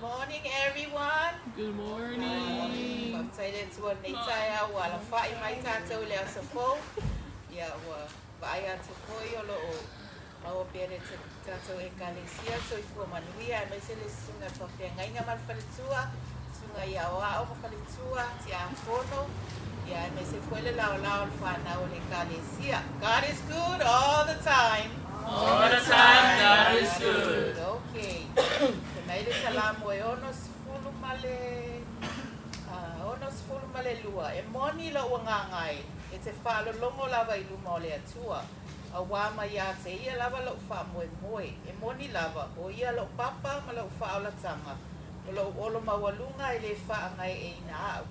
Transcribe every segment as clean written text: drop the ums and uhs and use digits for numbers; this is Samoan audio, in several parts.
Morning everyone. Good morning. Faafetai i le Atua i lenei taeao ua alafai mai tatou i le aso fou. Ia ua vaai atu foi o lo o maua pea le tatou Ekalesia soifua manuia aemaise le susuga i le faafeagaiga ma le faletua, susuga i Aoao ma faletua, Tiakono, ia aemaise foi le laolao o le fanau o le Ekalesia. God is good all the time. All the time, God is good. Okay. Fai mai le Salamo e 62. E moni lou agaga e, e te faalologo lava i luma o le Atua, auā mai ia te Ia lava lou faamoemoe. E moni lava, o Ia lou papa ma lou faaolataga, o lou olo maualuga e lē faagaeeina au.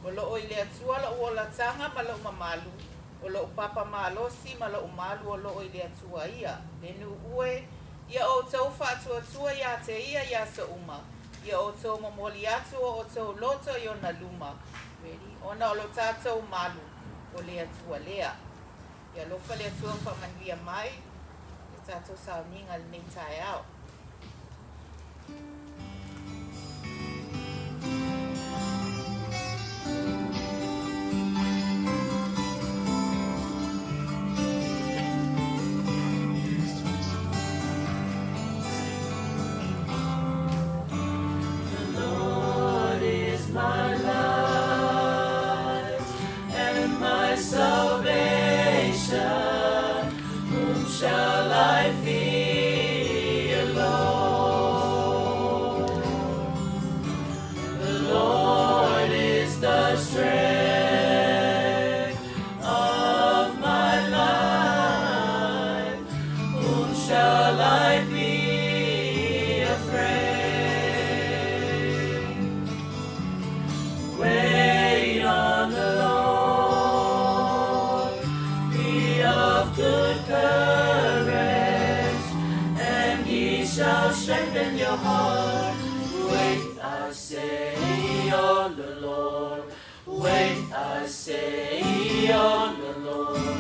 O loo i le Atua lou olataga ma lou mamalu, o lou papa malosi ma lou malu o loo i le Atua ia. Le nuu e, ia outou faatuatua ia te Ia i aso uma, ia outou momoli atu o outou loto i ona luma. Ready? Ona o lo tatou malu, o le Atua lea. Ia alofa le Atua faamanuia mai le tatou sauniga i lenei taeao. The Lord is my light and my salvation. Whom shall I fear, Lord? The Lord is the strength of my life. Whom shall I be afraid? Wait on the Lord, be of good courage, and he shall strengthen your heart. Wait, I say, on the Lord. Wait, I say, on the Lord.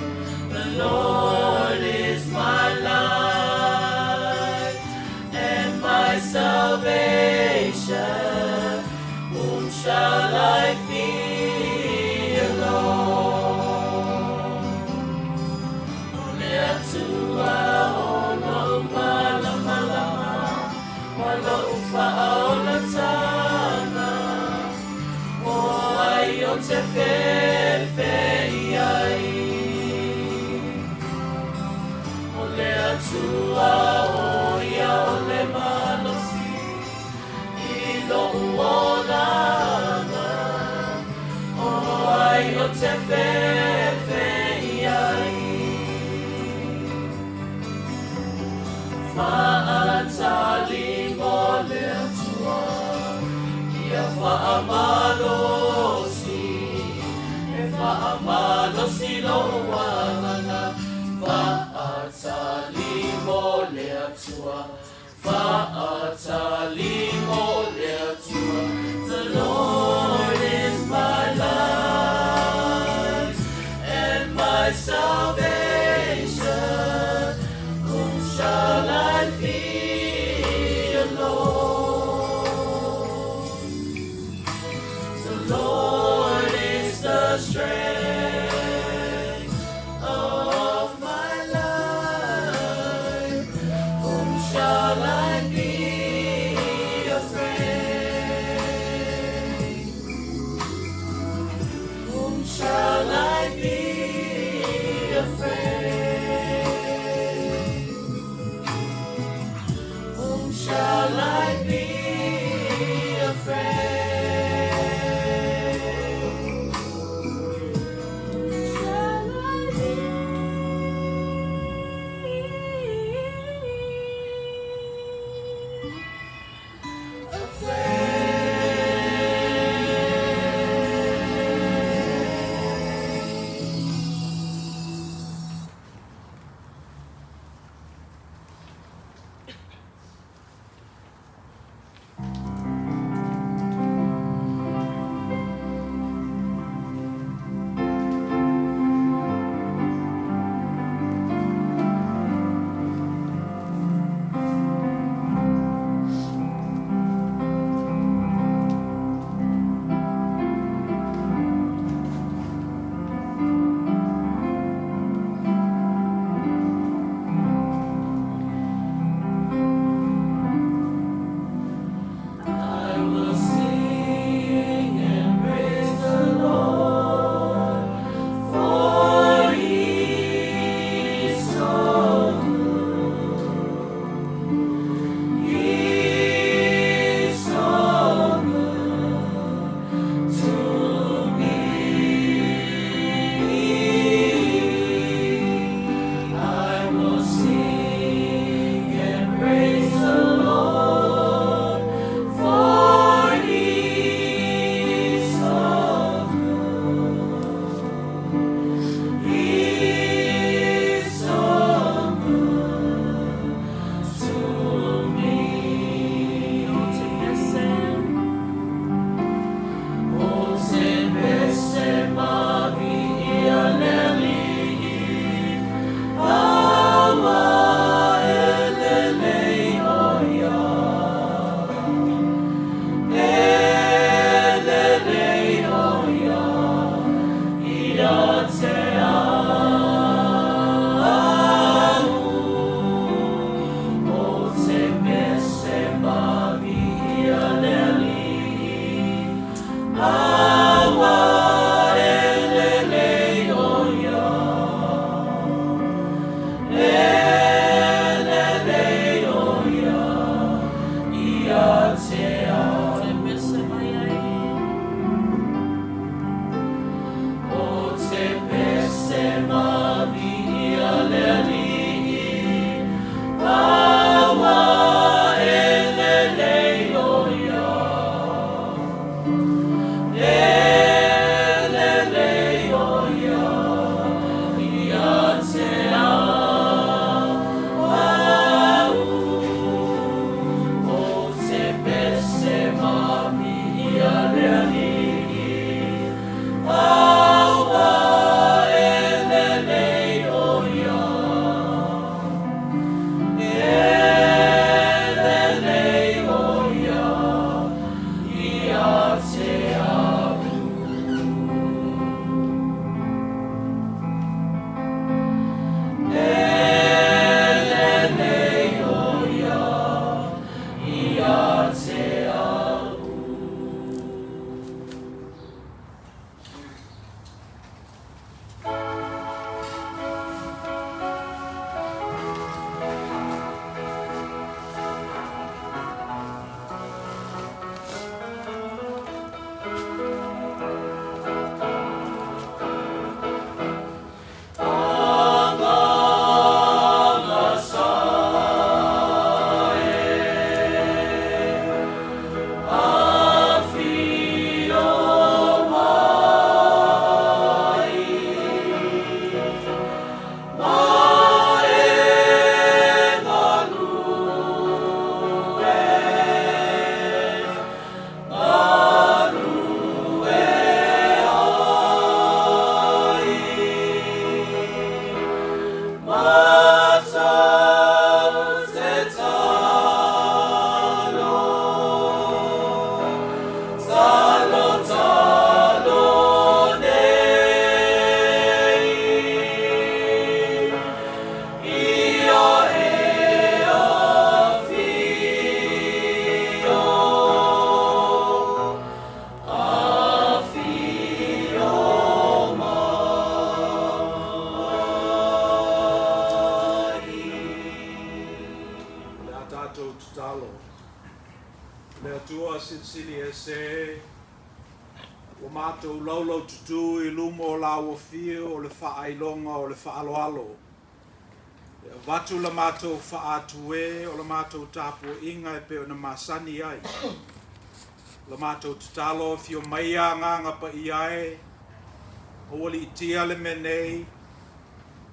The Lord is my light and my salvation. Whom shall I fear, Lord? O le Atua o lou malamalama ma lou faaolataga o ai ou te fefe i ai. O le Atua o ia o le malosi i lou olaga o ai ou te fefe i ai. Faatali mo le Atua, ia faamalosi, e faamalosi lou agaga. Faatali mo le Atua, faatali mo le Atua. The Lord is my light and my salvation. Whom shall I fear, Lord? The Lord is the strength of my life. Whom shall I be afraid? Whom shall I be afraid? Matou te talo, talo, talo nei. Ia e afio, afio mai. O le a tatou tatalo. Le Atua Silisili Ese, ua matou laulaututū i luma o lau Afio o le faailoga o le faaaloalo. E avatu la matou faaatuē o la matou tapuaiga e pei ona masani ai. La matou tatalo afio maia Agaga Paia e, aualiitia le mea nei,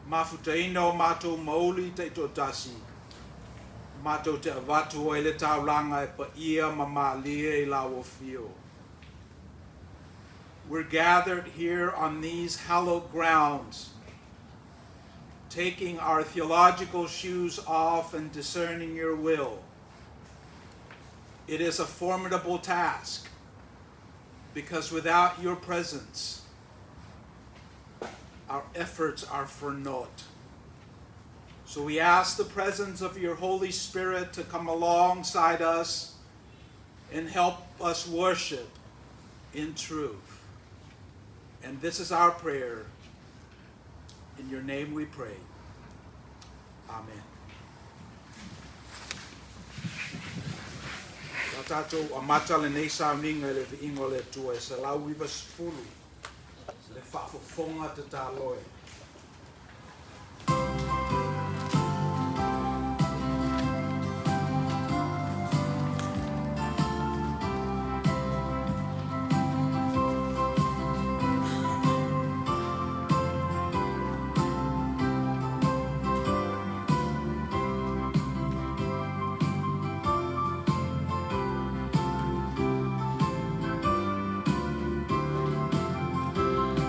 mafutaina o matou mauli taitoatasi, matou te avatu ai le taulaga e paia ma malie i lau Afio. We're gathered here on these hallowed grounds, taking our theological shoes off and discerning your will. It is a formidable task because without your presence, our efforts are for naught. So we ask the presence of your Holy Spirit to come alongside us and help us worship in truth. And this is our prayer. In your name we pray. Amen. O tatou amata lenei sauniga i le viiga o le Atua e 190 le faafofoga tatalo e.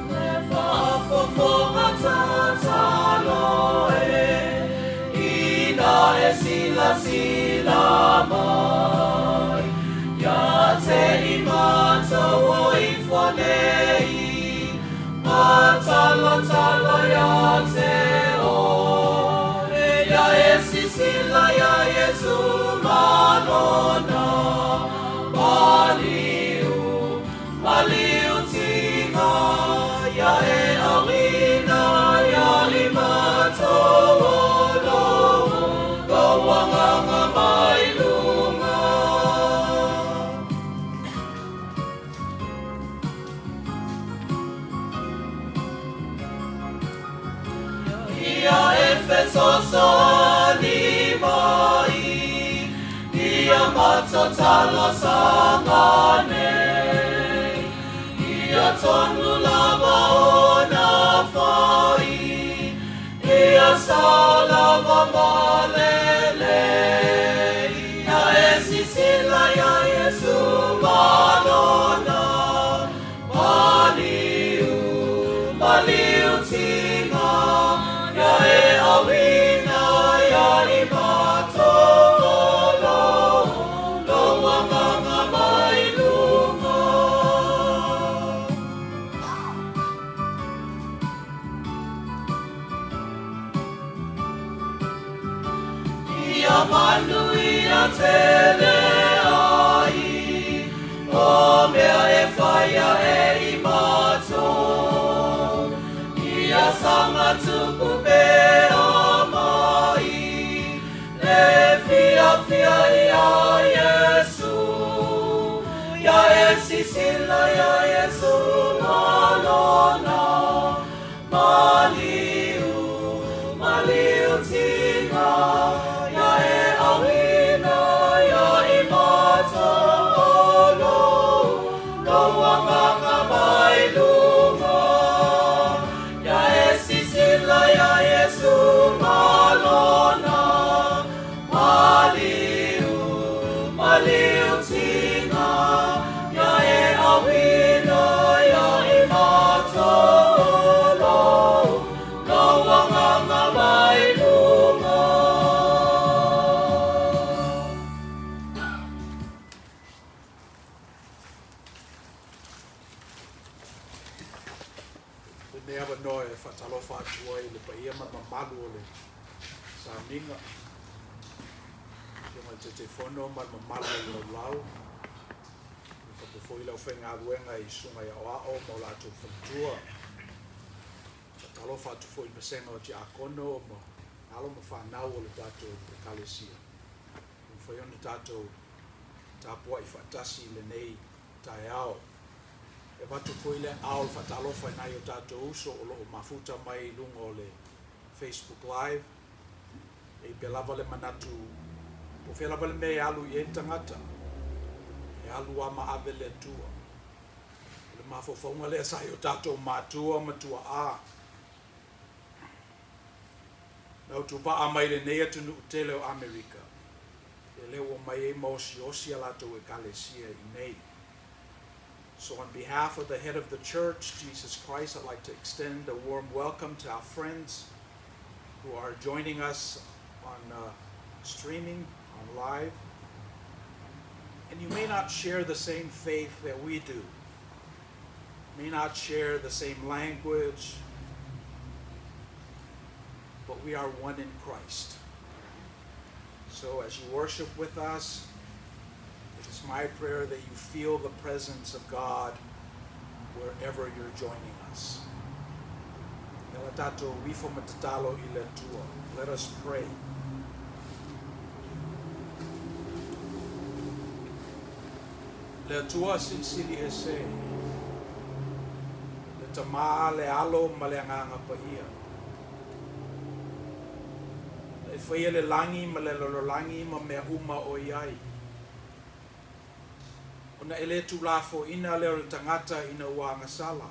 Le faafofoga tatalo e, ina e silasila mai, ia te i matou o ifo nei, matalotalo ia te oe, ia e sisila ia Iesu malona, maliu, maliu tiga, ia e auina ia i matou o lou, lou Agaga mai luga. Ia e fesoasoani mai, ia matou talosaga nei, ia tonu lava ona fai, ia sao lava ma lelei, ia e sisila ia Iesu malona, maliu, maliu tiga, ia e auina ia i matou o lou, lou Agaga mai luga. Ia manuia tele ai, o mea e faia e i matou. Ia saga tupu pea mai, le fiafia ia Iesu. Ia e sisila ia Iesu malona, maliu, maliu tiga, ia e auina ia i matou o lou, lou Agaga mai luga. Ia e sisila ia Iesu malona, maliu, maliu tiga, ia e auina ia i matou o lou, lou Agaga mai. mamalu o le sauniga, Afioga i le Taitaifono ma le mamalu o le laulau, faapea foi le aufaigaluega i susuga i aoao ma o latou faletua. Faatalofa atu foi i le vasega o tiakono ma alo ma fanau o le tatou Ekalesia. Ua mafai ona tatou tapuai faatasi i lenei taeao. E avatu foi le aao o le faatalofa i nai o tatou uso o lo o mafuta mai i luga o le Facebook Live. E i ai pea lava le manatu, po o fea lava le mea e alu i ai le tagata, e alu lava ma ave le Atua. O le mafaufauga lea sa i o tatou matua ma tuaa, na utuvaa mai lenei atunuu tele o Amerika, ia lea ua omai ai ma osiosi a latou ekalesia i inei. So on behalf of the head of the church, Jesus Christ, I'd like to extend a warm welcome to our friends who are joining us on streaming, on live. And you may not share the same faith that we do, may not share the same language, but we are one in Christ. So as you worship with us, it is my prayer that you feel the presence of God wherever you're joining us. Ia la tatou ifo ma tatalo i le Atua. Let us pray. Le Atua Silisili Ese, le Tama, le Alo ma le Agaga Paia. Na e faia le lagi ma le lalolagi ma mea uma o i ai. Ona e le tuulafoaiina lea o le tagata ina ua agasala,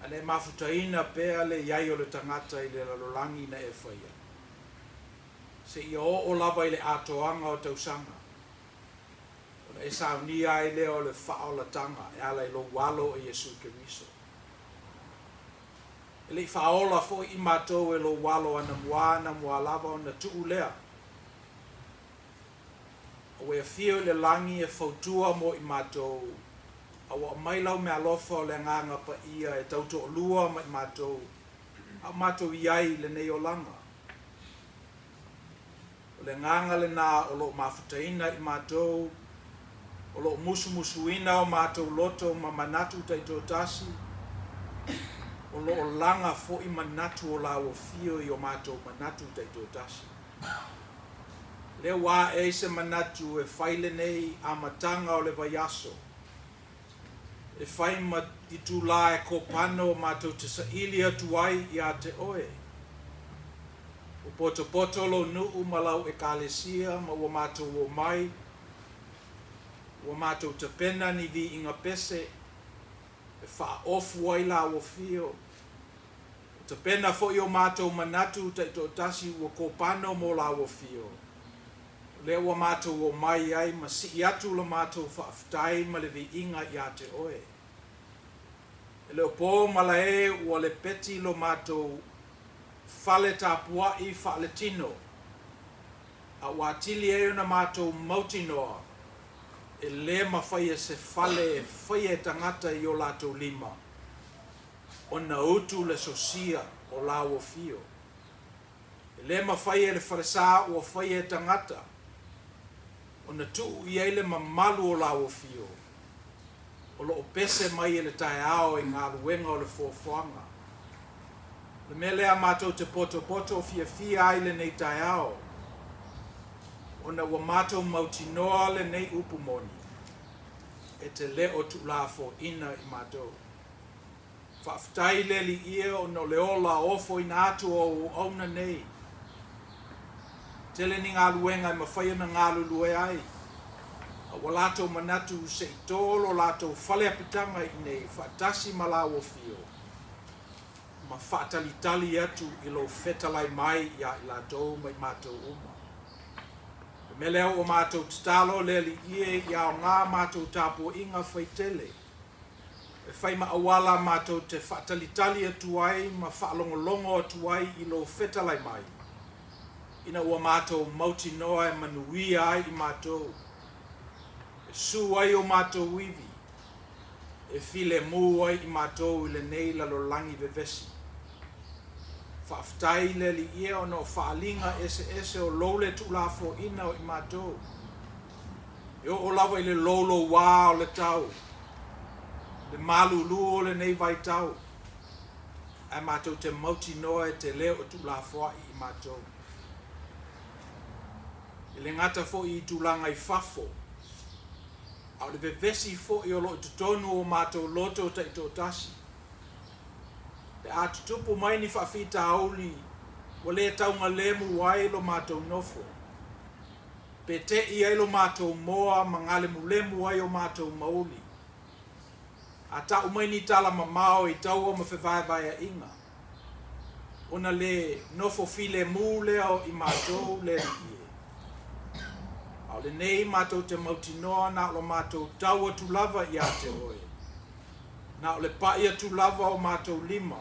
a na e mafutaina pea le i ai o le tagata i le lalolagi na e faia, seia oo lava i le atoaga o tausaga, ona e saunia ai lea o le faaolataga e ala i lou Alo o Iesu Keriso. E le i faaola foi i matou e lou Alo anamua anamua lava ona tuu lea, A ua e afio i le lagi e fautua mo i matou, a ua aumai lau meaalofa o le Agaga Paia e tautoalua ma i matou, a o matou i ai i lenei olaga. O le Agaga lena o lo o mafutaina i matou, o lo o musumusuina o matou loto ma manatu taitoatasi, o lo o laga foi manatu o Lau afio i o matou manatu taitoatasi. Lea ua ae ai se manatu e fai lenei amataga o le vaiaso, e fai ma itulā e kopano matou te saili atu ai iā te oe. Ua potopoto lou nuu ma lau ekalesia ma ua matou omai, ua matou tapena ni viiga pese e faaofu ai lau afio. Ua tapena foi o matou manatu taitoatasi ua kopano mo lau afio. O lea ua matou omai ai ma sii atu la matou faafetai ma le viiga iā te oe. E le o po malae ua lepeti lo matou fale tapuai faaletino, a ua atili ai ona matou mautinoa e le mafai e se fale e faia e tagata i o latou lima ona utu le sosia o lau afio. E le mafai e le falesa ua faia e tagata ona tuu i ai le mamalu o lau afio o lo o pese mai e le taeao i galuega o le foafoaga. O le mea lea matou te potopoto fiafia ai lenei taeao, ona ua matou mautinoa lenei upu moni, e te le o tuulafoaiina i matou. Faafetai le Alii e ona o le ola ofoina atu o au auauna nei. Tele ni galuega e mafai ona galulue ai, a ua latou manatu se i tō lo latou fale apitaga i inei faatasi ma lau afio, ma faatalitali atu i lou fetalai mai iā i latou ma i matou uma. O le mea lea ua matou tatalo le Alii e ia aoga matou tapuaiga faitele, e fai ma auala matou te faatalitali atu ai ma faalogologo atu ai i lou fetalai mai, ina ua matou mautinoa e manuia ai i matou, e su ai o matou ivi, e filemu ai i matou i lenei lalolagi vevesi. Faafetai le Alii e ona o faaaliga eseese o Lou le tuulafoaina o i matou. E oo lava i le loulouā o le tau, le malūlū o lenei vaitau, ae matou te mautinoa e te le o tuulafoa'i i matou. E le gata foi i tulaga i fafo, a o le vevesi foi o lo o i totonu o matou loto taitoatasi. Pe a tutupu mai ni faafitauli ua le taugalemu ai lo matou nofo, pe te'i ai lo matou moa ma galemulemu ai o matou mauli, a ta'u mai ni tala mamao i taua ma fevaevaea'iga, ona le nofo filemu lea o i matou le Alii e. A o lenei matou te mautinoa na o lo matou tau atu lava iā te Oe, na o le pa'i atu lava o matou lima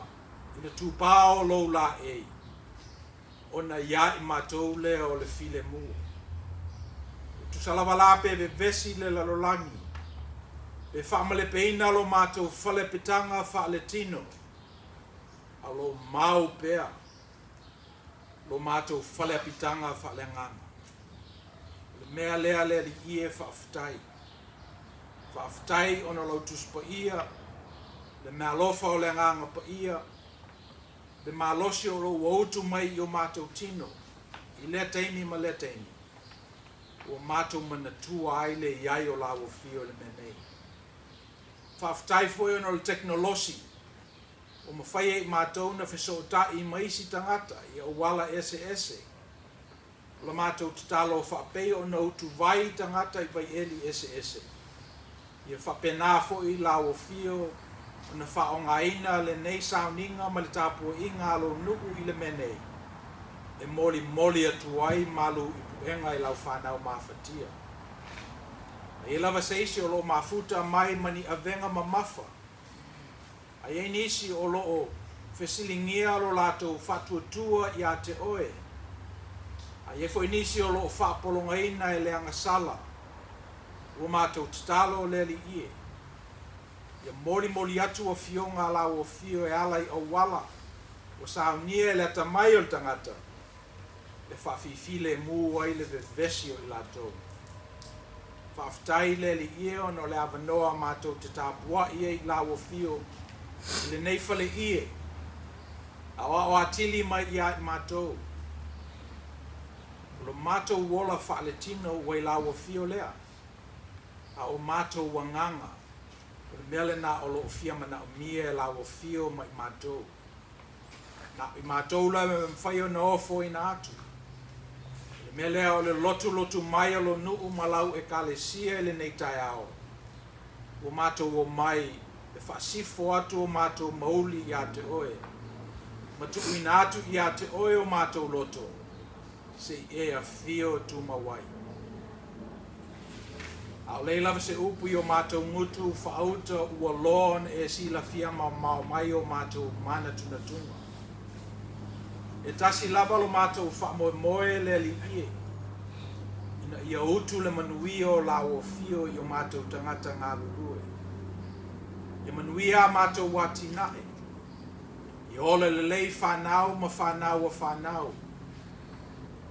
i le tupā o Lou laei, ona iā i matou lea o le filemu. E tusa lava la pe vevesi le lalolagi, pe faamalepeina lo matou falepitaga faaletino, a o lo o mau pea lo matou faleapitaga faaleagaga. O le mea lea le Alii e, faafetai. Faafetai ona o lau Tusi Paia, le meaalofa o le Agaga Paia, le malosi o lo o ua utu mai i o matou tino i lea taimi ma lea taimi, ua matou manatua ai le i ai o Lau Afio i le mea nei. Faafetai foi ona o le tekonolosi ua mafai e i matou ona fesoota'i ma isi tagata i auala eseese. O la matou tatalo faapei ona utuvai tagata i vaieli eseese, ia faapena foi Lau Afio ona faaaogaina lenei sauniga ma le tapuaiga a Lou nuu i le mea nei e molimoli atu ai malu i puega i Lau fanau mafatia. A i ai lava se isi o lo o mafuta mai ma ni avega mamafa, A i ai nisi o lo o fesiligia lo latou faatuatua iā te Oe, a i ai foi nisi o lo o faapologaina e le agasala, ua matou tatalo le Alii e, ia molimoli atu afioga a Lau Afio e ala i auala ua saunia e le atamai o le tagata, e faafifilemu ai le vevesi o i latou. Faafetai le Alii e ona o le avanoa matou te tapua'i ai i Lau Afio i lenei faleie, aoao atili mai iā i matou. O lo matou ola faaletino ua i Lau Afio lea, a o matou agaga, o le mea lena o lo o fia manaomia e Lau Afio ma i matou. Na o i matou la e mafai ona ofoina atu. O le mea lea o le lotulotu mai o lo nuu ma lau Ekalesia i lenei taeao, ua matou omai e faasifo atu o matou mauli iā te Oe, ma tuuina atu iā te Oe o matou loto, se i e afio e tumau ai. ʻAʻole i lava se upu i o matou gutu faauta ua loa ona e silafia maomao mai o matou manatunatuga. E tasi lava lo matou faamoemoe le Alii e, ina ia utu le manuia o Lau Afio i o matou tagata galulue. Ia manuia a matou atinae. Ia ola lelei fanau ma fanau a fanau.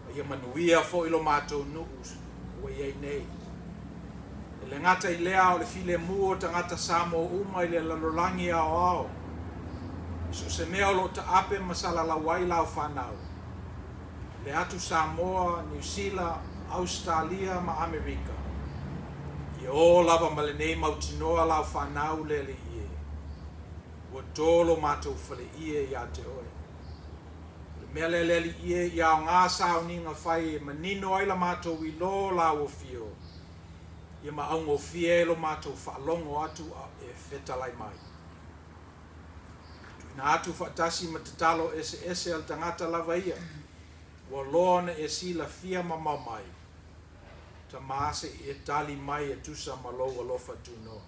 Ma ia manuia foi lo matou nuu ua i ai nei. E le gata i lea a o le filemu o tagata Samoa uma i le lalolagi aoao, i so o se mea o lo o taape ma salalau ai lau fanau, le atu Samoa, Niu Sila, Ausetalia ma Amerika, ia o lava ma lenei mautinoa lau fanau le Alii e, ua tō lo matou faleie iā te Oe. O le mea lea le Alii e, ia aoga sauniga fai e manino ai la matou ilo Lau Afio, ia ma augofie ai lo matou faalogo atu a e fetalai mai. Tuuina atu faatasi ma tatalo eseese a le tagata lava ia, ua loa ona e silafia mamao mai, Tama se i e tali mai e tusa ma Lou alofa tunoa.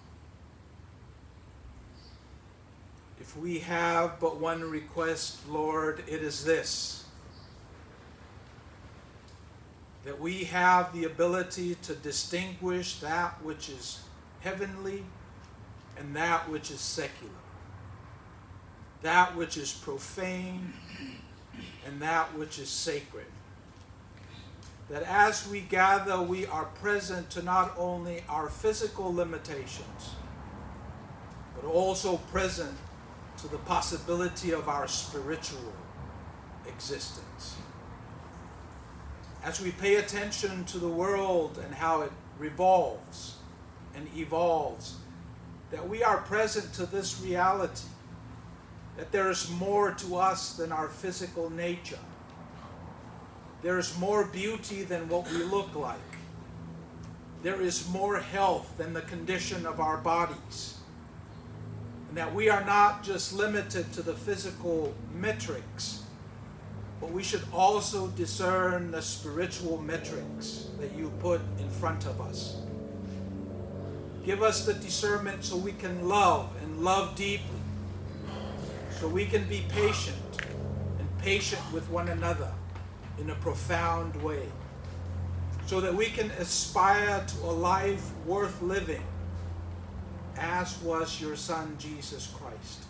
If we have but one request, Lord, it is this: that we have the ability to distinguish that which is heavenly and that which is secular, that which is profane and that which is sacred. That as we gather, we are present to not only our physical limitations, but also present to the possibility of our spiritual existence. As we pay attention to the world and how it revolves and evolves, that we are present to this reality, that there is more to us than our physical nature. There is more beauty than what we look like. There is more health than the condition of our bodies. And that we are not just limited to the physical metrics, but we should also discern the spiritual metrics that you put in front of us. Give us the discernment so we can love and love deeply, so we can be patient and patient with one another in a profound way, so that we can aspire to a life worth living, as was your Son, Jesus Christ.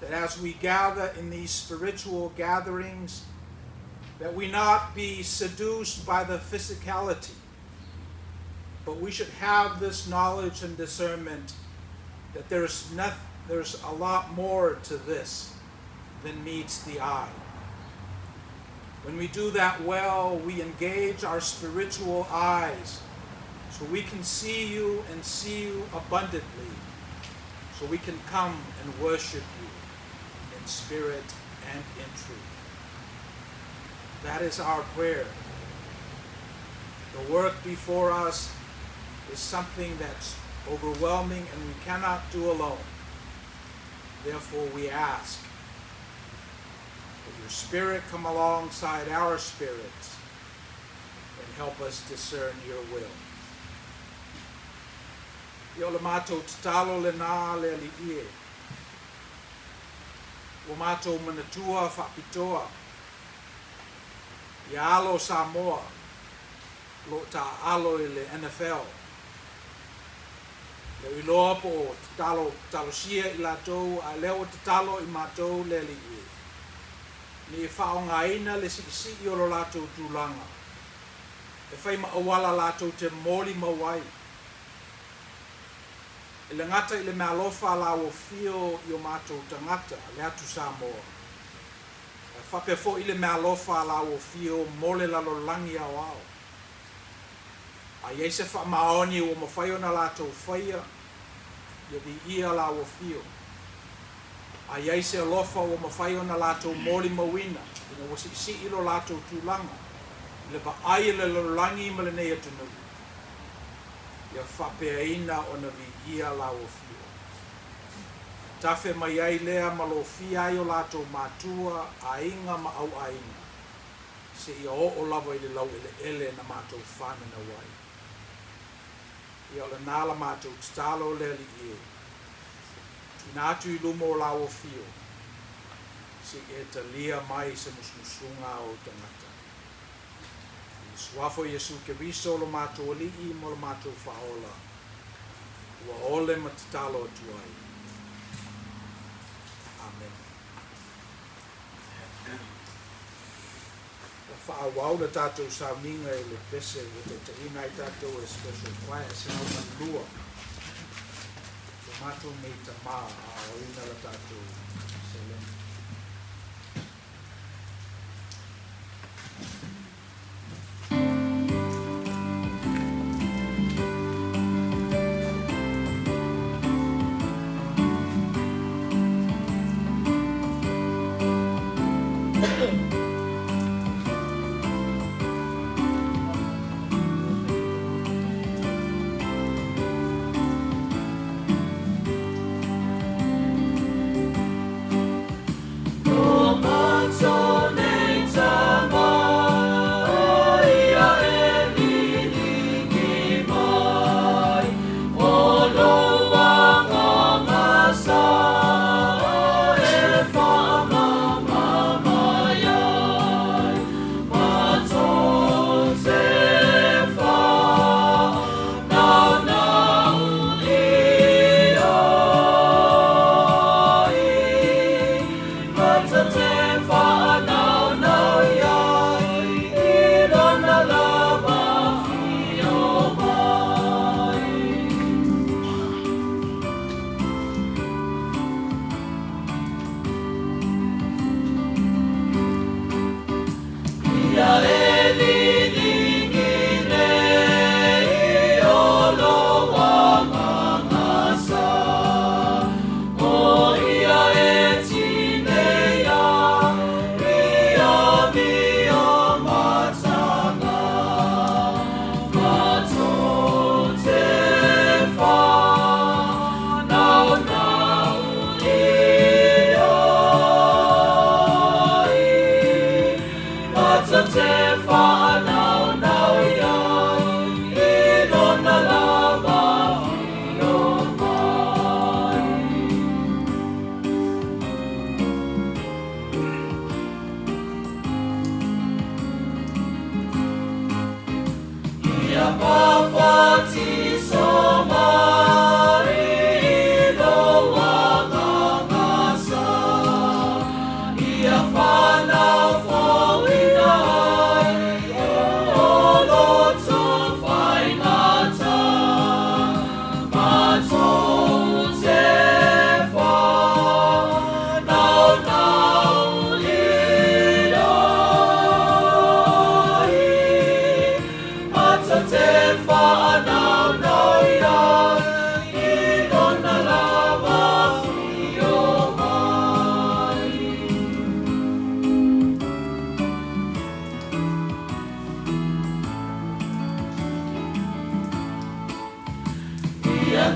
That as we gather in these spiritual gatherings, that we not be seduced by the physicality, but we should have this knowledge and discernment that there's a lot more to this than meets the eye. When we do that well, we engage our spiritual eyes so we can see you and see you abundantly, so we can come and worship you in spirit and in truth. That is our prayer. The work before us is something that's overwhelming and we cannot do alone. Therefore, we ask that your Spirit come alongside our spirits and help us discern your will. Ia o le matou tatalo lenā le Alii e. Ua matou manatua faapitoa ia alo o Samoa o lo o taaalo i le NFL. E le o iloa po o tatalo talosia i latou a o lea ua tatalo i matou le Alii e, ina ia faaaogaina le siisii o lo latou tulaga e fai ma auala latou te molimau ai e le gata i le meaalofa a Lau Afio i o matou tagata le atu Samoa, ae faapea foi i le meaalofa a Lau Afio mo le lalolagi aoao. A i ai se faamaoni ua mafai ona latou faia, ia viia Lau Afio. A i ai se alofa ua mafai ona latou molimauina ina ua siisii lo latou tulaga i le vaai a le lalolagi ma lenei atunuu, ia faapeaina ona viia Lau Afio. Tafe mai ai lea ma lofia ai o latou matua, aiga ma auaiga, seia oo lava i le laueleele na matou fananau ai. Ia o lenā la matou tatalo le Alii e, tuuina atu i luma o Lau Afio, se i e talia mai se musumusuga a Ou tagata. I le Suafa o Iesu Keriso lo matou Alii ma lo matou Faaola, ua ole ma tatalo atu ai. Amene. Ua faaauau le tatou sauniga i le pese ua taitaiina ai tatou e Special Choir 102. Ua matou nei tamā a aoina la tatou seleni.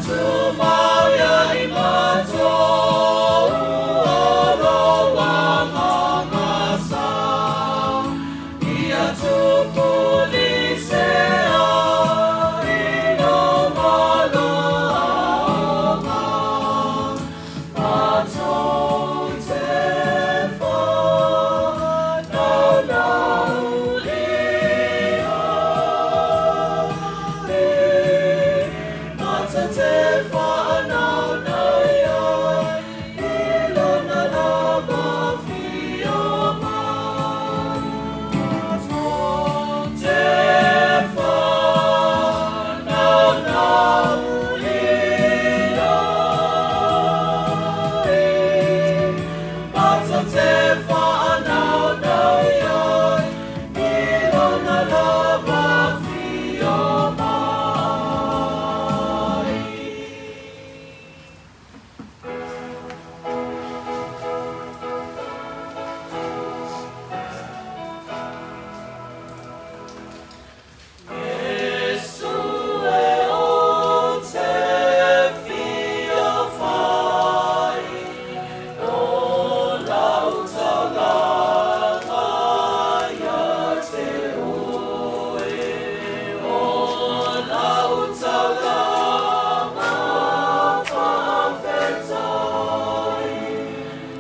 tumau ia i matou o lou agaga sa. Ia tupulisea i lou malo aoga, matou te whanaunau ia e. Matou te whanaunau ia i lona lava afio mai. Matou te whanaunau ia e. Matou te whanaunau ia i lona lava afio mai. Iesu e ou te fia fai o lau taulaga ia te oe, o lau taulaga faafetai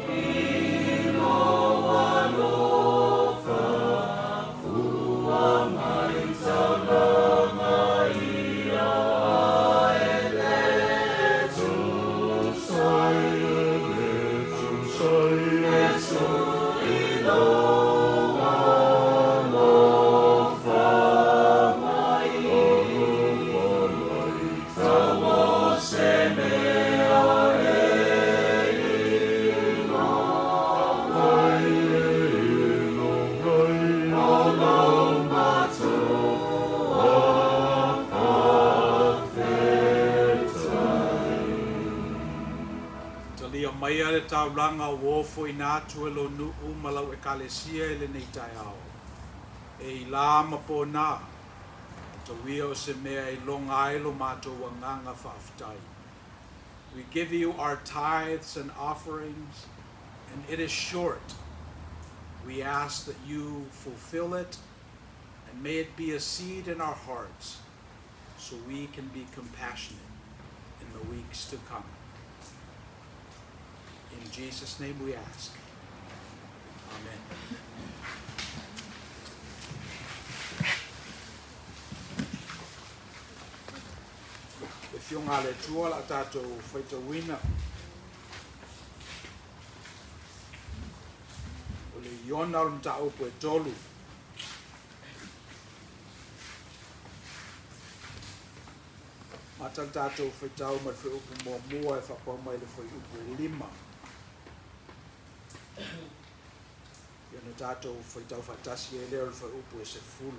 i lou alofa fua mai taulaga ia e le tusa Iesu i lou alofa mai tau o se mea e iloa ai o lou matua faafetai. Talia maia le taulaga ua ofoina atu e lou nuu ma lau ekalesia i lenei taeao. E i la ma pōnā, atau ia o se mea e iloga ai lo matou agaga faafetai. We give you our tithes and offerings, and it is short. We ask that you fulfill it, and may it be a seed in our hearts so we can be compassionate in the weeks to come. In Jesus' name we ask. Amen. Le Afioga a le Atua la tatou faitauina o le Iona o le mataupu e tolu. Amata le tatou faitau mai le fuaiupu muamua e faapau mai le fuaiupu e lima. Ia ona tatou faitau faatasi ai lea o le fuaiupu e 10.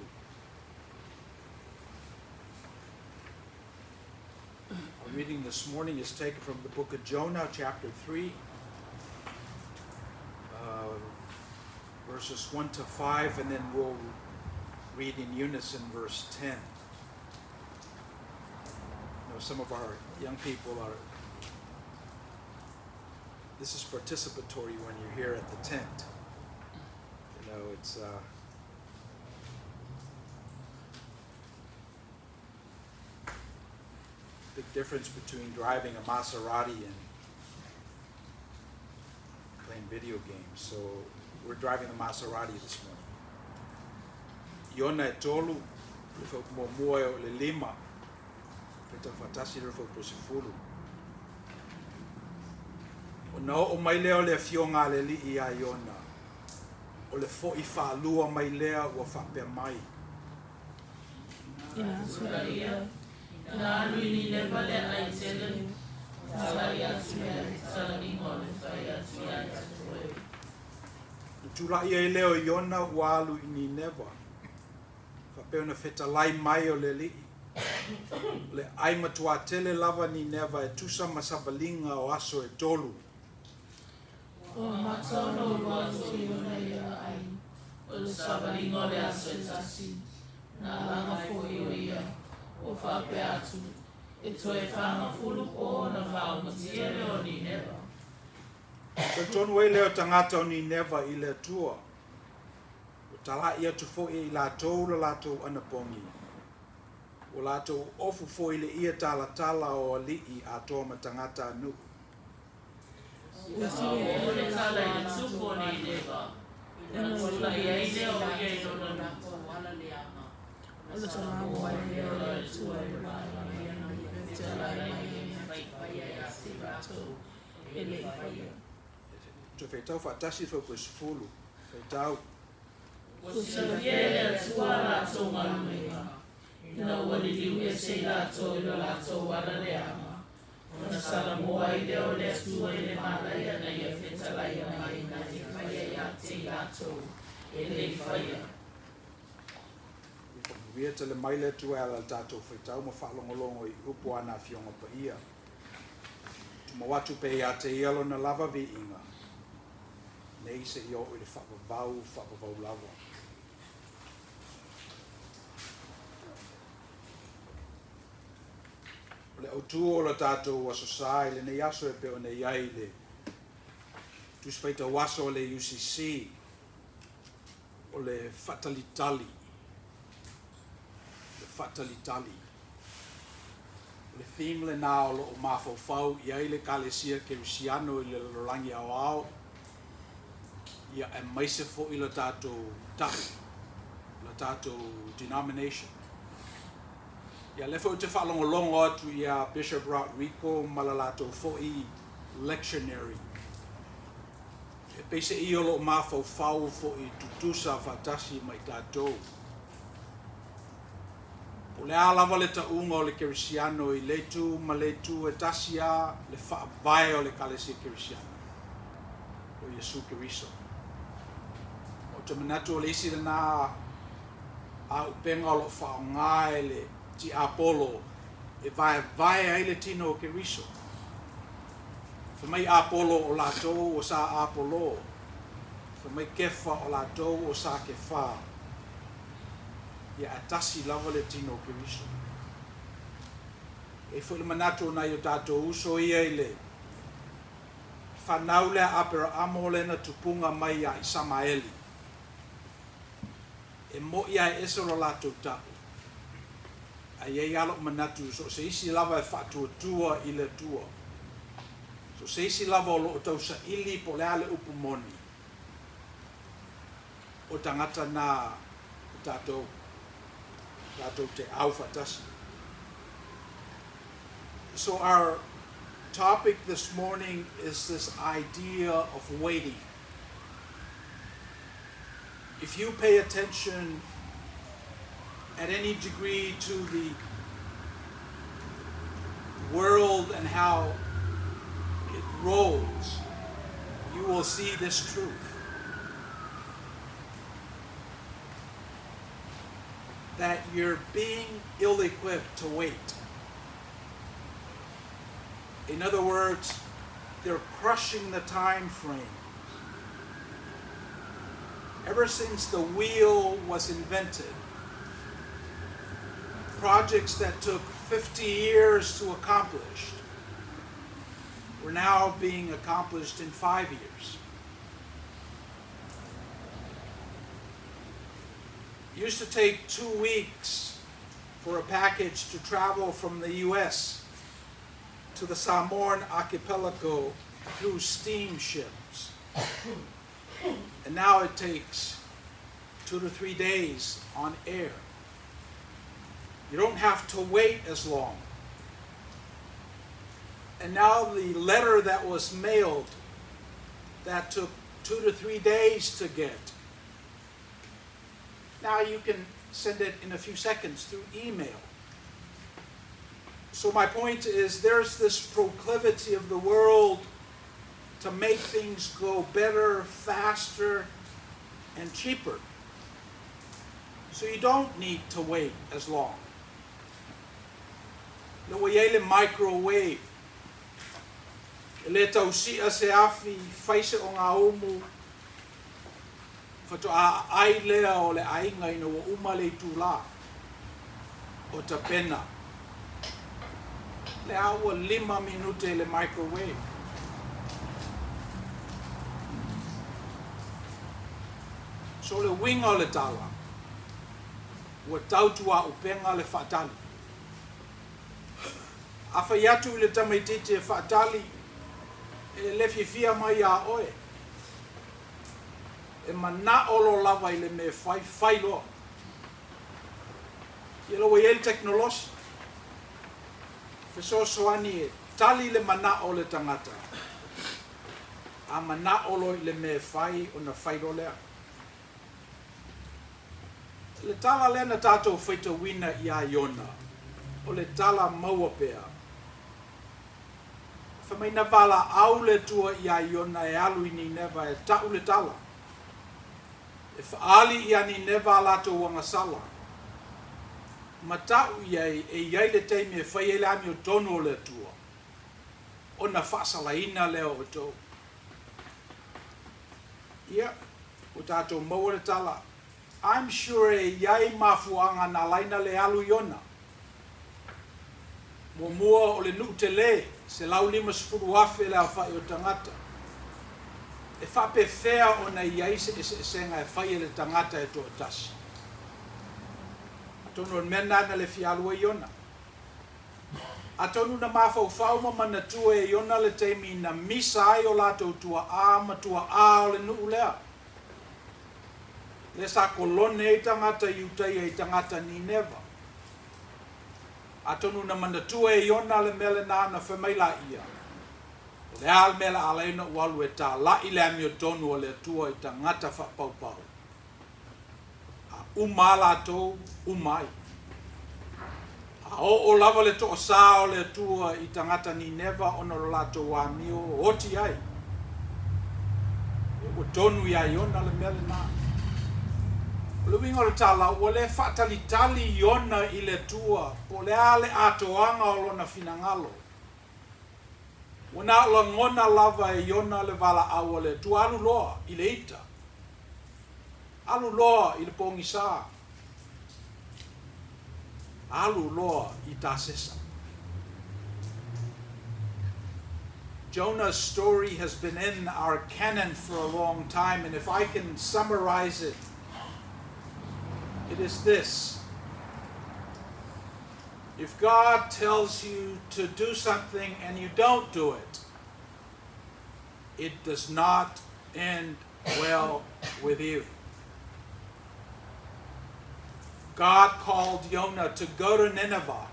Our reading this morning is taken from the book of Jonah, chapter 3, verses 1 to 5, and then we'll read in unison verse 10. Some of our young people are, this is participatory when you're here at the tent. It's big difference between driving a Maserati and playing video games. So we're driving the Maserati this morning. Iona e tolu, le fuaiupu muamua e oo i le lima, faitau faatasi le fuaiupu e 10. Ona oo mai lea o le afioga a le Alii ia Iona, o le fo'i faalua mai lea ua faapea mai. Ina tulaia, ina alu i Nineva le ai tele, talai atu ia le talaniga o le fai atu ia te oe. Na tula'i ai lea o Iona ua alu i Nineva, faapea ona fetalai mai o le Alii. O le ai matuā tele lava Nineva e tusa ma savaliga o aso e tolu. Ua amata ona ulu atu o Iona i ona ai, o le savaliga o le aso e tasi, na alaga foi o ia, ua faapea atu. E toe 40 po ona faaumatia lea o Nineva. Talitonu ai lea o tagata o Nineva i le Atua, ua tala'i atu foi e i latou le latou anapogi, ua latou ofu foi i le ie talatala o ali'i atoa ma tagata-a-nu'u. Ua oo le tala i le tupu o Nineva, ona tulai ai lea o ia i lona loto. Ona salamoa ai lea o le Atua i le manaia na ia fetalai mai ai mea faia ia te i latou e le i faia. Toe faitau faatasi le fuaiupu e 10. Faitau. Ua silafia e le Atua a latou galuega, ina ua liliu ese i latou i lo latou ala leaga, ona salamoa ai lea o le Atua i le malaia na ia fetalai mai ai mea e faia ia te i latou e le i faia. Ia faamanuia tele mai le Atua e ala i le tatou faitau ma faalogologo i upu a Ana Afioga Paia. Tumau atu pea ia te Ia Lona lava viiga, nei seia oo i le faavavau, faavavau lava. O le autū o le tatou Aso Sa i lenei aso e pei ona i ai le Tusi Faitau Aso a le UCC, o le faatalitali, le faatalitali. O le theme lenā o lo o mafaufau i ai le Ekalesia Kerisiano i le lalolagi aoao, ia aemaise foi le tatou ta'u, le tatou denomination. Ia lea foi ou te faalogologo atu iā Bishop Rodrico ma le latou foi lectionary. E peiseai o lo o mafaufau foi tutusa faatasi ma i tatou. Po o le a lava le tauga o le Kerisiano i le itu ma le itu e tasi lava le faavae o le Ekalesia Kerisiano, o Iesu Keriso. Ou te manatu o le isi lenā auupega o lo o faaaoga e le tiapolo e vaevae ai le tino o Keriso. Fai mai Apolo o latou o sa Apolo, fai mai Kefa o latou o sa Kefā, ia ae tasi lava le tino o Keriso. E i ai foi le manatu o nai o tatou uso ia i le fanau lea a Aperaamo lea na tupuga mai ia Isamaeli, e mo'i a e ese lo latou ta'u, ae i ai lava lo'u manatu so o se isi lava e faatuatua i le Atua, so o se isi lava o lo o tausaili po o le a le upu moni, o tagata na o tatou, tatou te au faatasi. So our topic this morning is this idea of waiting. If you pay attention at any degree to the world and how it rolls, you will see this truth. That you're being ill equipped to wait. In other words, they're crushing the time frame. Ever since the wheel was invented, projects that took 50 years to accomplish were now being accomplished in 5 years. It used to take 2 weeks for a package to travel from the U.S. to the Samoan archipelago through steamships. And now it takes 2 to 3 days on air. You don't have to wait as long. And now the letter that was mailed that took 2 to 3 days to get, now you can send it in a few seconds through email. So my point is there's this proclivity of the world to make things go better, faster, and cheaper. So you don't need to wait as long. Lea ua i ai le microwave, e le tau si'a se afi, fai se ogāumu, faatoa aai lea o le aiga ina ua uma le itulā o tapena. Lea ua 5 minute i le microwave. So le uiga o le tala, ua tautuaupega le faatali. A fai atu i le tamaitiiti e faatali, e le fiafia mai iā oe. E manao loa lava i le mea e fai, fai loa. Ia la ua i ai le tekonolosi, fesoasoani e tali le manao o le tagata. A manao loa i le mea e fai, ona fai loa lea. Le tala lea na tatou faitauina iā Iona, o le tala maua pea. Fai mai na valaau le Atua iā Iona e alu i Nineva e ta'u le tala, e fa'aali iā Nineva a latou agasala, ma ta'u i ai e i ai le taimi e fai ai le amiotonu o le Atua, ona fa'asalaina lea o outou. Ia, ua tatou maua le tala. I'm sure e i ai mafuaaga na ala ai ona le alu Iona. Muamua, o le nuu telē, 150,000 le aofa'i o tagata. E faapefea ona i ai se eseesega e fai e le tagata e toatasi? Atonu o le mea lena na le fia alu ai Iona. Atonu na mafaufau ma manatua e Iona le taimi na misa ai o latou tuaā ma tuaā o le nuu lea. Lea sa kolone ai tagata Iutaia i tagata Nineva. Atonu na manatua e Iona le mea lenā na fai mai laia, O le a le mea o le a ala ai ona ou alu e tāla'i le amiotonu a le Atua i tagata faapaupau? A uma lava latou, uma ai. A oo lava le toasā o le Atua i tagata Nineva ona o le latou amio, oti ai. Ia ua tonu iā Iona le mea lenā. O le uiga o le tala, ua le faatalitali Iona i le Atua po o le a le atoaga o lona finagalo. Ua na o lagona lava e Iona le valaau a le Atua, alu loa i le ita, alu loa i le pogisa, alu loa i Tasesa. Jonah's story has been in our canon for a long time, and if I can summarize it, it is this. If God tells you to do something and you don't do it, it does not end well with you. God called Jonah to go to Nineveh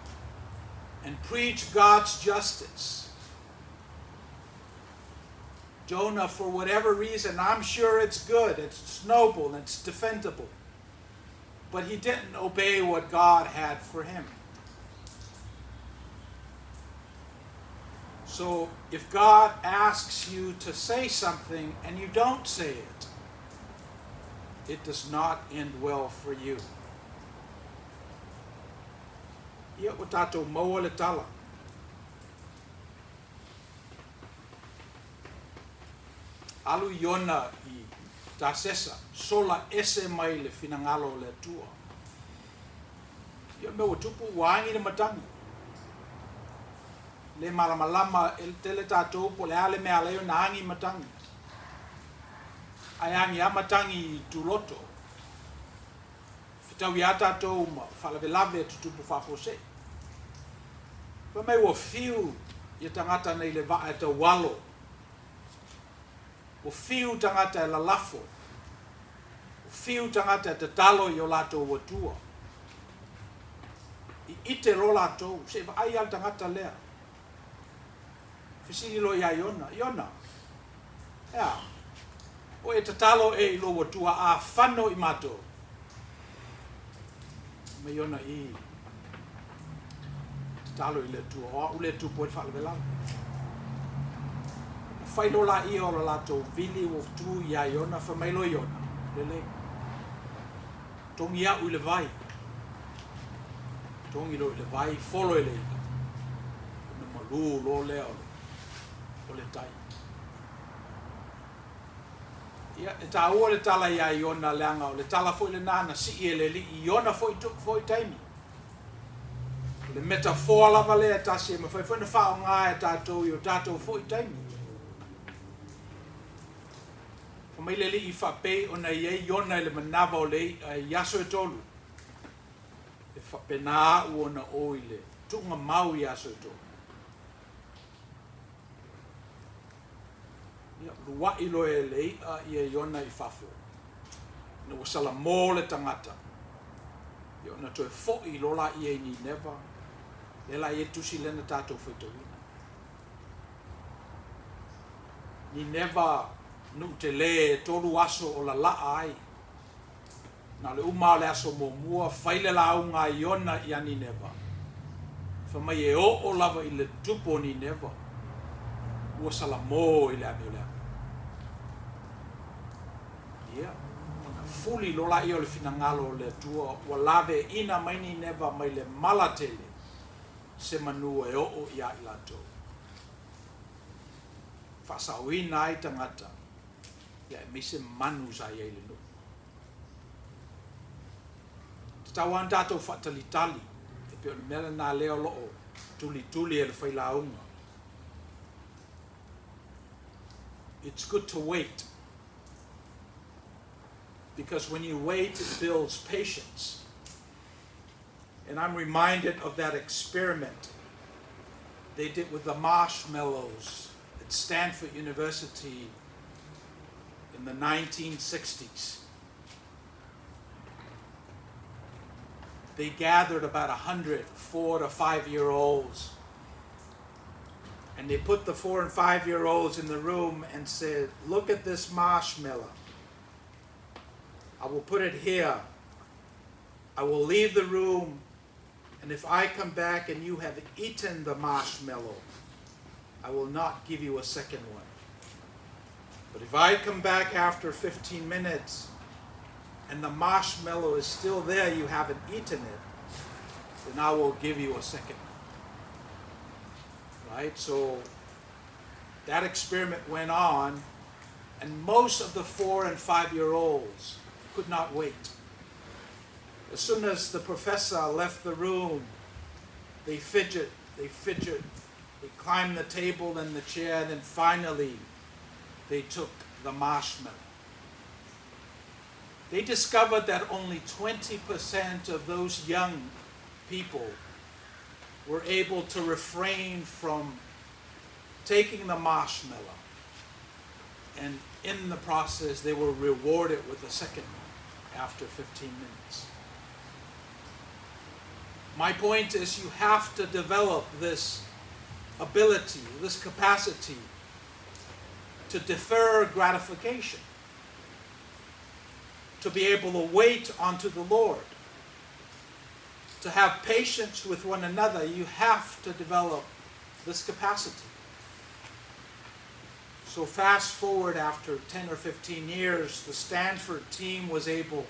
and preach God's justice. Jonah, for whatever reason, I'm sure it's good, it's noble, it's defendable, but he didn't obey what God had for him. So if God asks you to say something and you don't say it, it does not end well for you. Ia, ua tatou maua le tala. Alu Iona i Tasesa, sola ese mai le finagalo o le Atua. Ia, o le mea ua tupu, ua agi le matagi. Le malamalama tele tatou po o le a le mea e ala ai ona agi matagi. Ae agi lava matagi i tuloto. Fetaui lava tatou ma faalavelave e tutupu faafuasei. Fai mai ua fiu ia tagata nei i le vaa e taualo. Ua fiu tagata e lalafo. Ua fiu tagata e tatalo i o latou atua. I ite loa latou, se i vaai lava le tagata lea. Fesili loa iā Iona, Iona, e a? Ua e tatalo ē i lou Atua a fano i matou? Fai mai Iona, I tatalo i le Atua, o a'u lea e tupu ai le faalavelave. Ona fai loa laia o le latou vili ua tu iā Iona, fai mai loa Iona, Lelei. Togi a'u i le vai. Togi loa i le vai, folo e le i'a, ona malū loa lea o le, o le tai. Ia, e tāua le tala iā Iona leaga o le tala foi lenā na sii e le Alii i ona foi, foi taimi. O le metafoa lava lea e tasi e mafai foi ona faaaoga e tatou i o tatou foi taimi. Fai mai le Alii faapei ona i ai Iona i le manava o le i'a i aso e tolu, e faapena a'u ona o i le tuugamau i aso e tolu. Ia, lua'i loa e le i'a ia Iona i fafo, ina ua salamo le tagata, ia ona toe fo'i loa laia i Nineva, lea la e i ai le tusi lea na tatou faitauina. Nineva, nu'u telē, e tolu aso o lala'a ai. Na o le uma lava o le aso muamua, fai le lauga a Iona ia Nineva, fai mai e oo lava i le tupu o Nineva, ua salamo i le amioleame. Ia, ona fuli loa laia o le finagalo o le Atua, ua laveaiina mai Nineva mai le mala tele, se manu e oo ia i latou. Faasaoina ai tagata, ia aemaise manu sa i ai i le nuu. Tatau lava ona tatou faatalitali, e pei o le mea lena lea o lo o tulituli e le failauga. It's good to wait because when you wait it builds patience. And I'm reminded of that experiment they did with the marshmallows at Stanford University in the 1960s. They gathered about 100 4 to 5 year olds and they put the 4 and 5 year olds in the room and said, Look at this marshmallow. I will put it here. I will leave the room, and if I come back and you have eaten the marshmallow, I will not give you a second one. But if I come back after 15 minutes and the marshmallow is still there, you haven't eaten it, then I will give you a second one. Right? So that experiment went on, and most of the 4 and 5 year olds could not wait. As soon as the professor left the room, they fidget, they fidget, they climbed the table and the chair, and then finally they took the marshmallow. They discovered that only 20% of those young people were able to refrain from taking the marshmallow. And in the process, they were rewarded with a second one after 15 minutes. My point is, you have to develop this ability, this capacity to defer gratification, to be able to wait unto the Lord, to have patience with one another. You have to develop this capacity. So, fast forward after 10 or 15 years, the Stanford team was able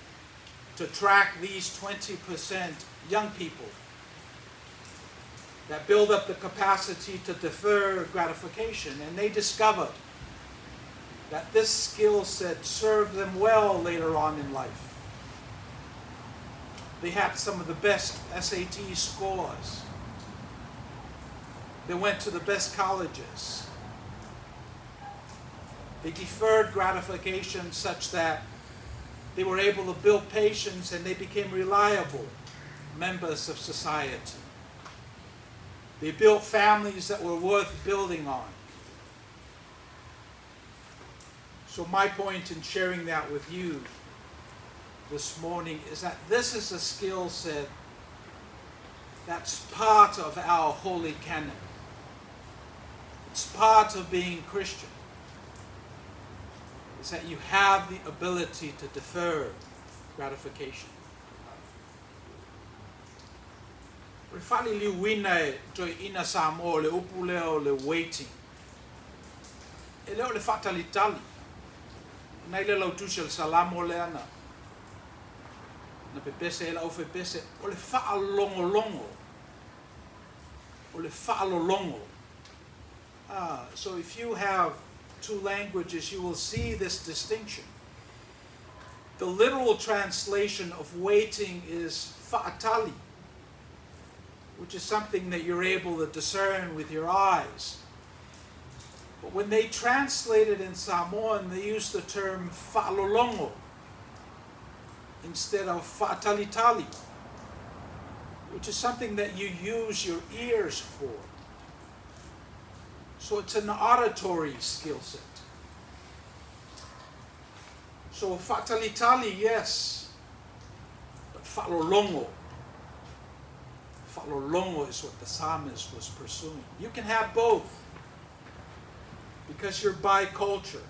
to track these 20% young people that build up the capacity to defer gratification. And they discovered that this skill set served them well later on in life. They had some of the best SAT scores. They went to the best colleges. They deferred gratification such that they were able to build patience and they became reliable members of society. They built families that were worth building on. So, my point in sharing that with you this morning is that this is a skill set that's part of our holy canon. It's part of being Christian. Is that you have the ability to defer gratification. O le faaliliuina e toeaiina Samoa o le upu lea o le waiting, e le o le faatalitali. Nai le lautusi o le Salamo lea na na pepese ai le aufepese, o le faalogologo, o le faalologo. Ah, so if you have two languages, you will see this distinction. The literal translation of waiting is fa'atali. which is something that you're able to discern with your eyes. But when they translate it in Samoan, they use the term fa'alologo instead of fa'atalitali, which is something that you use your ears for. So it's an auditory skill set. So fa'atalitali, yes, but fa'alologo. Fa'alologo is what the psalmist was pursuing. You can have both because you're biculture,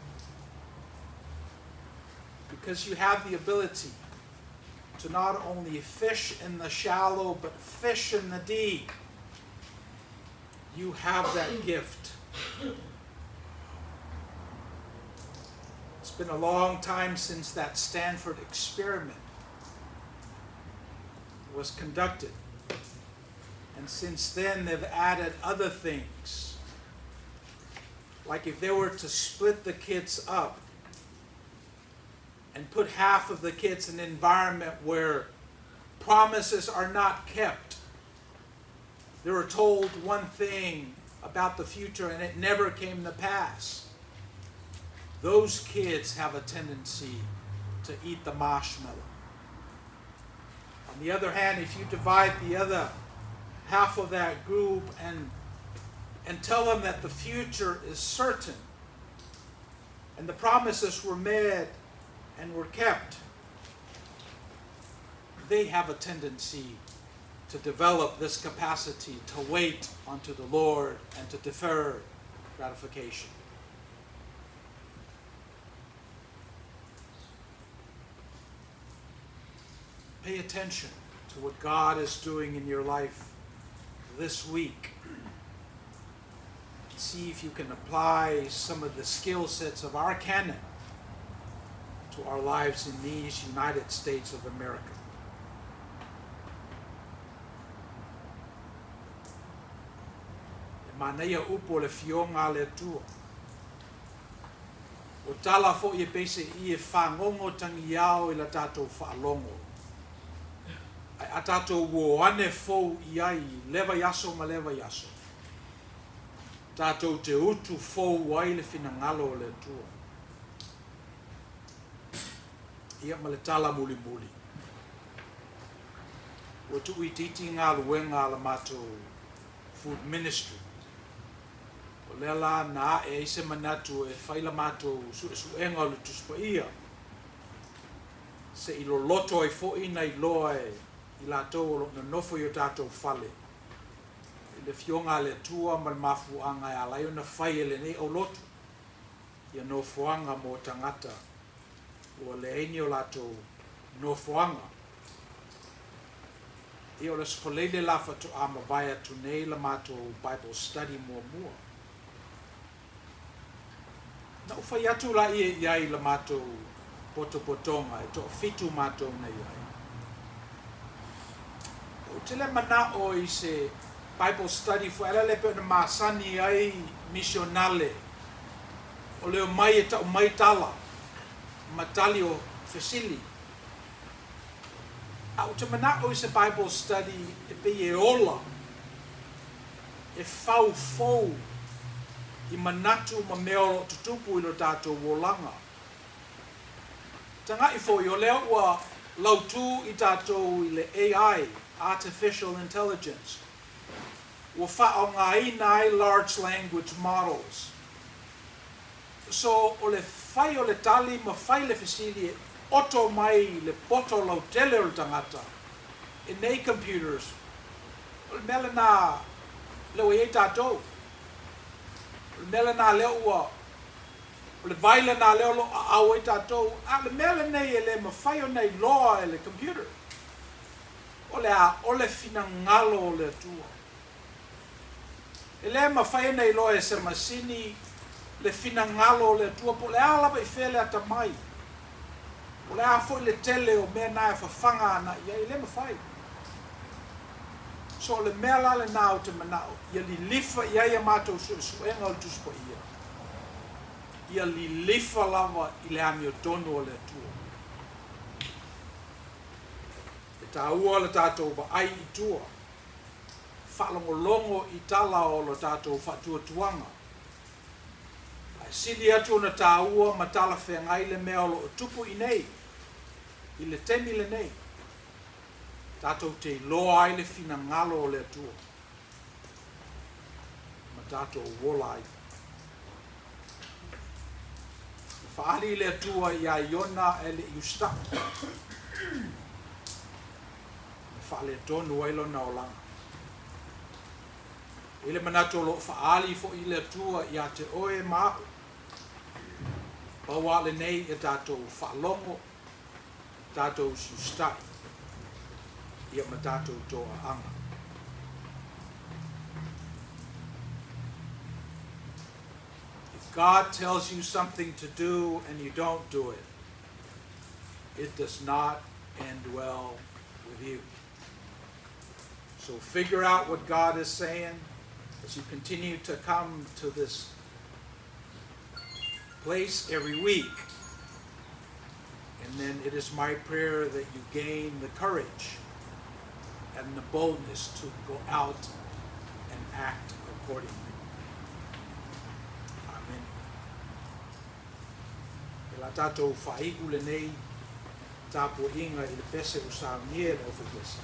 because you have the ability to not only fish in the shallow, but fish in the deep. You have that gift. It's been a long time since that Stanford experiment was conducted. And since then, they've added other things. Like if they were to split the kids up and put half of the kids in an environment where promises are not kept. They were told one thing about the future and it never came to pass. Those kids have a tendency to eat the marshmallow. On the other hand, if you divide the other half of that group and tell them that the future is certain and the promises were made and were kept, they have a tendency to develop this capacity to wait unto the Lord and to defer gratification. Pay attention to what God is doing in your life this week. See if you can apply some of the skill sets of our canon to our lives in these United States of America. E manaia upu o le Afioga a le Atua. O tala fo'i e peise'i e fagogo tagiao i la tatou faalogo, ae a tatou o ane fou i ai i lea vaiaso ma lea vaiaso, tatou te utu fou ai le finagalo o le Atua. Ia ma le tala mulimuli. Ua tuuitiiti galuega a la matou food ministry. O lea la na a'e ai se manatu e fai la matou su'esu'ega o le Tusi Paia, se i loloto ai fo'i na iloa e i latou o lo'o nonofo i o tatou fale i le Afioga a le Atua ma le mafuaaga e ala ai ona fai e lenei aulotu ia nofoaga mo tagata ua leai ni o latou nofoaga. Ia o le Aso Faraile la faatoa mavae atu nei la matou Bible study muamua. Na ou fai atu laia i ai i la matou potopotoga e toafitu matou na i ai. Ou te le mana'o i se Bible study fo'i ala lea e pei ona masani ai misionale o le omai e ta'u mai tala ma tali o fesili. A ou te mana'o i se Bible study e pei e ola, e faufou i manatu ma mea o lo'o tutupu i lo tatou olaga. Taga'i fo'i o lea ua lautū i tatou i le AI, Artificial Intelligence, ua faaaogaina ai large language models. So o le fai o le tali ma fai le fesili e oto mai le poto lautele o le tagata e nei computers, o le mea lenā lea ua i ai tatou. O le mea lenā lea ua, o le vai lenā lea o lo o aau ai tatou, a o le mea lenei e le mafai ona iloa e le computer. O le a? O le finagalo o le Atua. E le mafai ona iloa e se masini le finagalo o le Atua, po o le a lava i fea le atamai, po o le a foi le tele o mea na e fafaga ana i ai, e le mafai. So o le mea la lenā ou te manao, ia lilifa i ai a matou suesuega o le Tusi Paia, ia lilifa lava i le amiotonu o le Atua. E taua le tatou vaai i tua. faalogologo i tala o lo tatou faatuatuaga, ae sili atu ona tāua ma talafeagai le mea o loo tupu i nei i le taimi lenei, tatou te iloa ai le finagalo o le Atua ma tatou ola ai. Na faaali le Atua iā Iona e le'i usita'i, na faaletonu ai lona olaga. E i ai le manatu o loo faaali fo'i le Atua iā te oe ma a'u. Pau a lenei e tatou faalogo, tatou usiusita'i ia ma tatou toaaga. If God tells you something to do and you don't do it, it does not end well with you. So figure out what God is saying as you continue to come to this place every week. And then it is my prayer that you gain the courage and the boldness to go out and act accordingly. Amen. E la tatou faaiu lenei tapuaiga i le pese ua saunia e le aufaipese.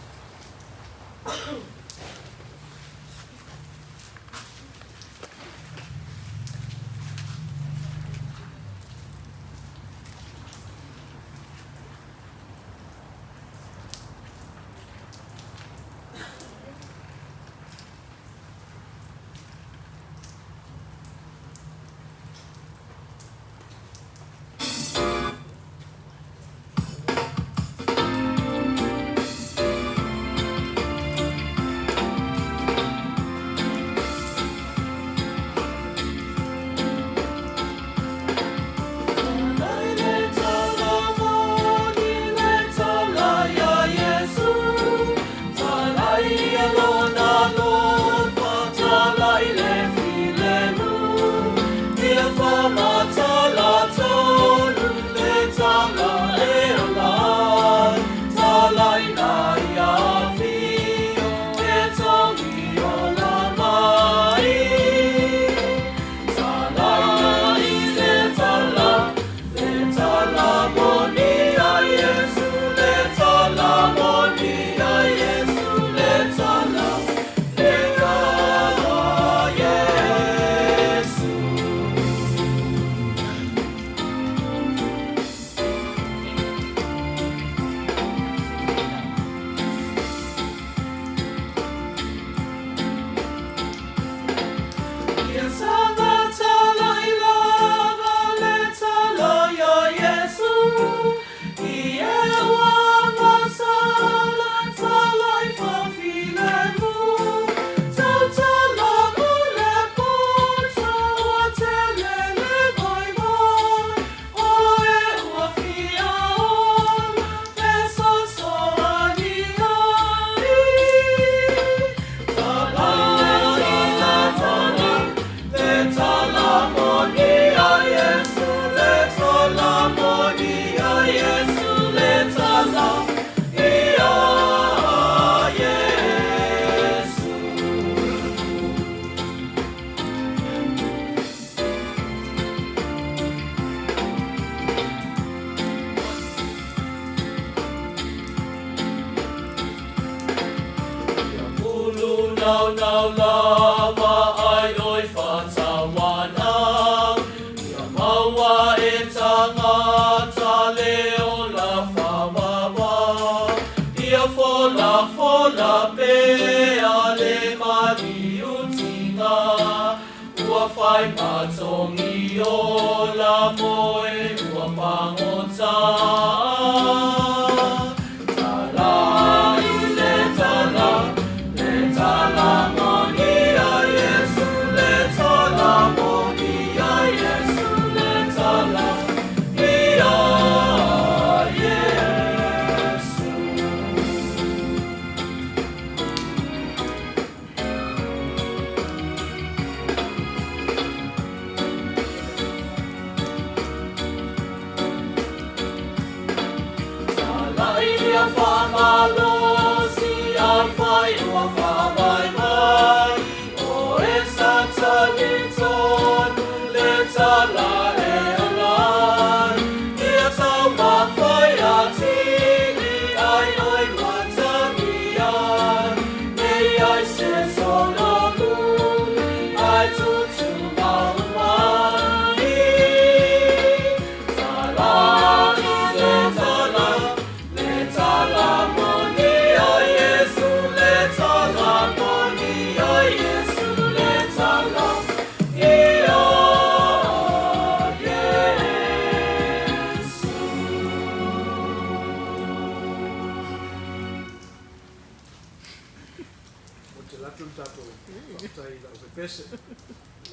atu le tatou faafetai i le aupepese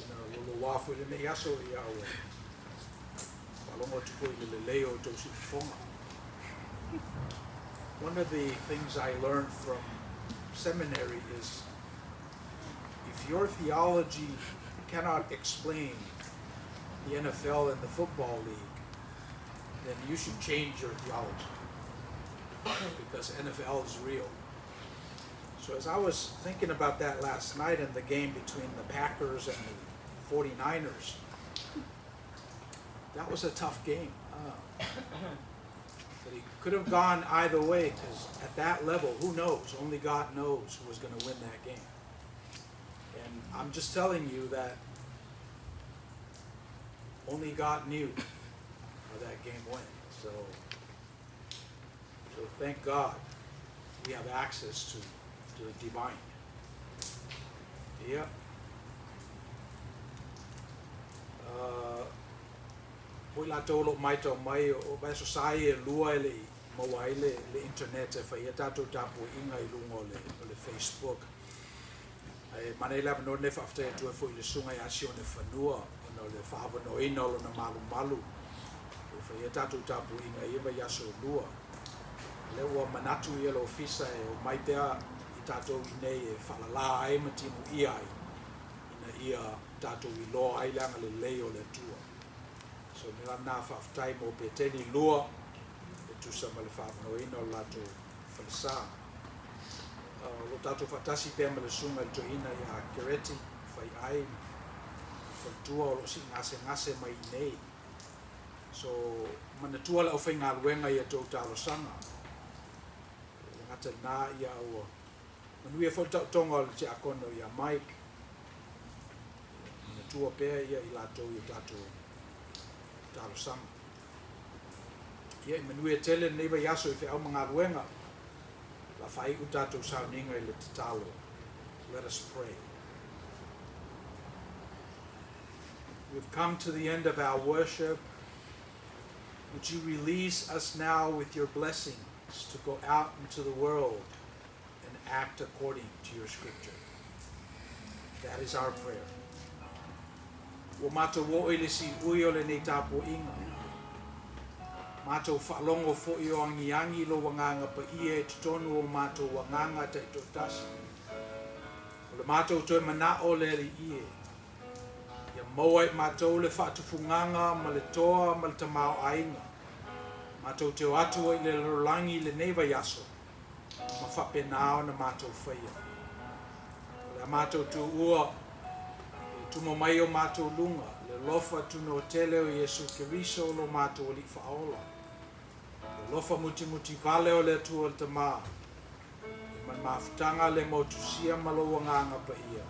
ina ua louā foi lenei aso ia ua faalogo atu foi i le lelei o outou siufofoga. One of the things I learned from seminary is if your theology cannot explain the NFL and the football league, then you should change your theology because NFL is real. So as I was thinking about that last night in the game between the Packers and the 49ers, that was a tough game. But it could have gone either way because at that level, who knows? Only God knows who was going to win that game. And I'm just telling you that only God knew how that game went. So, so thank God we have access to the divine. Yeah. Mo i latou o lo o matau mai, o vaiaso sa e lua e le i maua ai le, le internet e fai ai tatou tapuaiga i luga o le, o le Facebook. Ae manaia le avanoa lenei e faafetai atu ai foi i le Susuga ia Sione Fanua ona o le faaavanoaina o lona malumalu e fai ai tatou tapuaiga i ia vaiaso e lua. O lea ua manatu ia le Ofisa e omai pea i tatou i inei e faalala ai ma timuia ai ina ia tatou iloa ai le agalelei o le Atua. So o le mea la lena faafetai mo Peteli 2 e tusa ma le faaavanoaina o le latou falesa. O lo o tatou faatasi pea ma le Susuga i le Toeaina ia Kereti Faiai ma le faletua o lo o siigasegase mai i inei. So manatua le aufaigaluega i a outou talosaga. E le gata i lena ia ua manuia foi le taotoga o le tiakono ia Mike. Manatua pea ia i latou i o tatou talosaga. Ia i manuia tele lenei vaiaso i feau ma galuega. O le a faaiu tatou sauniga i le tatalo. Let us pray. We've come to the end of our worship. Would you release us now with your blessings to go out into the world and act according to your scripture? That is our prayer. Ua matou oo i le siui o lenei tapuaiga. Matou faalogo foi o agiagi lou Agaga Paia i totonu o matou agaga taitoatasi. O le matou toe manao le Alii e, ia maua e matou le faatufugaga ma le toa ma le tamaoaiga matou te o atu ai i le lalolagi i lenei vaiaso ma faapena ona matou faia. O le a matou tuua e tumo mai o matou luga le alofa tunoa tele o Iesu Keriso lo matou Alii Faaola, le alofa mutimutivale o le Atua le Tamā, ia ma le mafutaga le motusia ma lou Agaga Paia,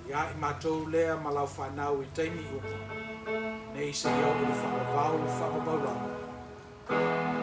ia i matou lea ma lau fanau i taimi uma, nei seia oo i le faavavau faavavau lava.